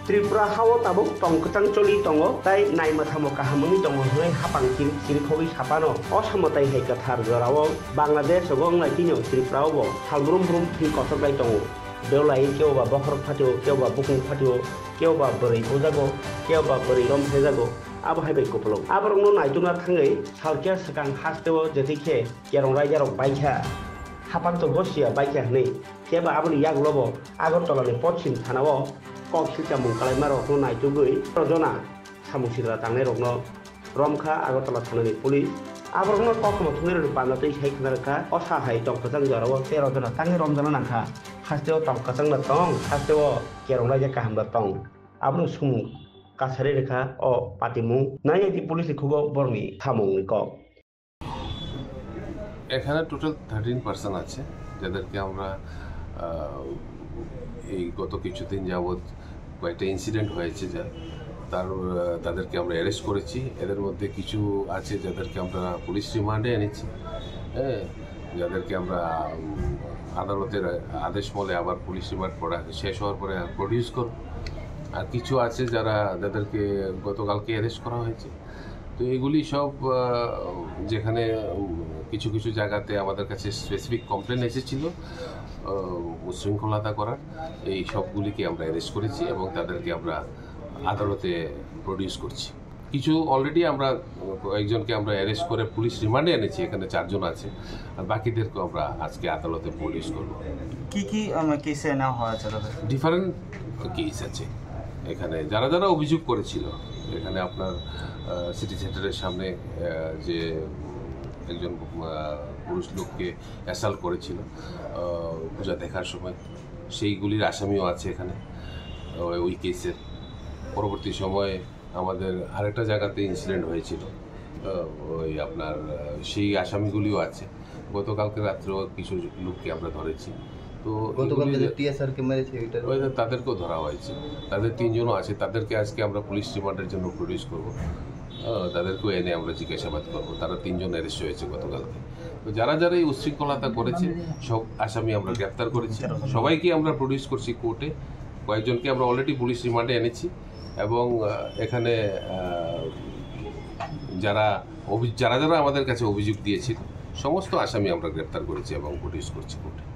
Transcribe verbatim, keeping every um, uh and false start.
Tripura hao tabuk tong kwchang choli tongo, tai nai mwthamo kaham wngwi tongo hwnwi hapang chiri chiri khogwi saphano o samo tai hai kwthar jorao Bangladesh rogo wngnai tini Tripura o bo sal brum brum thwi kochok lai tongo. Belai kebo ba bokhorok phatio, kebo ba bukung phatio, kebo ba bwrwi bujago, kebo ba bwrwi rom phejago, abo hai bai kupulung. Aborokno naitukna thangwi salkhe swkang hasteo jethi khe kerong raida rok baikha, hapang to gosia baikha hwnwi. Khe ba aboni yagulo bo Agartala ni pochim thana o kok silchamung kalaima rokno naitugwi tero jona samung sitra tangnai rokno romkha Agartala thana ni police. Aborokno koktwma thumnai rokni panda twi sai khna rwkha, o sa hai tong kwchang jora o tero jona tangwi romjana nangkha. Hasteo tong kwchang da tong, hasteo kerong raida kaham da tong. Abono sumung kasari rwkha o patimung. Nai nai di police ni khugo borokni samung ni kok. এখানে total thirteen person আছে, যাদেরকে আমরা, আহ, এই গত কিছুদিন যাবৎ কয়েকটা ইনসিডেন্ট হয়েছে, যা তার, আহ, তাদেরকে আমরা অ্যারেস্ট করেছি। এদের মধ্যে কিছু আছে, যাদেরকে আমরা পুলিশ রিমান্ডে এনেছি, হ্যাঁ, যাদেরকে আমরা, উম, আদালতের আদেশ মলে আবার পুলিশ রিমান্ড পড়া শেষ হওয়ার পরে প্রডিউস করব। আর কিছু আছে, যারা, যাদেরকে গতকালকে অ্যারেস্ট করা হয়েছে। তো এগুলি সব, আহ, যেখানে, উম, কিছু কিছু জায়গাতে আমাদের কাছে স্পেসিফিক কমপ্লেন এসেছিল, আহ, উচ্ছৃঙ্খলতা করার, এই সবগুলিকে আমরা অ্যারেস্ট করেছি এবং তাদেরকে আমরা আদালতে প্রডিউস করছি। কিছু অলরেডি আমরা, আহ, কয়েকজনকে আমরা অ্যারেস্ট করে পুলিশ রিমান্ডে এনেছি, এখানে চারজন আছে, আর বাকিদেরকে আমরা আজকে আদালতে প্রডিউস করব। কি কি, আম, কেসে নেওয়া হয়েছে তাদের? ডিফারেন্ট কেস আছে এখানে, যারা যারা অভিযোগ করেছিল। এখানে আপনার, আহ, সিটি সেন্টারের সামনে, আহ, যে একজন, আহ, পুরুষ লোককে অ্যাসাল্ট করেছিল, আহ, পূজা দেখার সময়, সেইগুলির আসামিও আছে এখানে, ওই, ওই কেসের। পরবর্তী সময়ে আমাদের আরেকটা জায়গাতে ইনসিডেন্ট হয়েছিল, আহ, ওই আপনার, আহ, সেই আসামিগুলিও আছে। গতকালকে রাত্রেও কিছু লোককে আমরা ধরেছি। তো গতকালকে এগুলি যে টিএসআর কে মেরেছে, ওইটার ওই যে তাদেরকেও ধরা হয়েছে, তাদের তিনজনও আছে, তাদেরকে আজকে আমরা পুলিশ রিমান্ডের জন্য প্রডিউস করব। আহ, তাদেরকেও এনে আমরা জিজ্ঞাসাবাদ করব। তারা তিনজন অ্যারেস্ট হয়েছে গতকালকে। তো যারা যারা এই উচ্ছৃঙ্খলতা করেছে, সব আসামি আমরা গ্রেপ্তার করেছি, সবাইকে আমরা প্রডিউস করছি কোর্টে। কয়েকজনকে আমরা অলরেডি পুলিশ রিমান্ডে এনেছি এবং, আহ, এখানে, আহ, যারা অভি-, যারা যারা আমাদের কাছে অভিযোগ দিয়েছিল, সমস্ত আসামি আমরা গ্রেপ্তার করেছি এবং প্রডিউস করছি কোর্টে।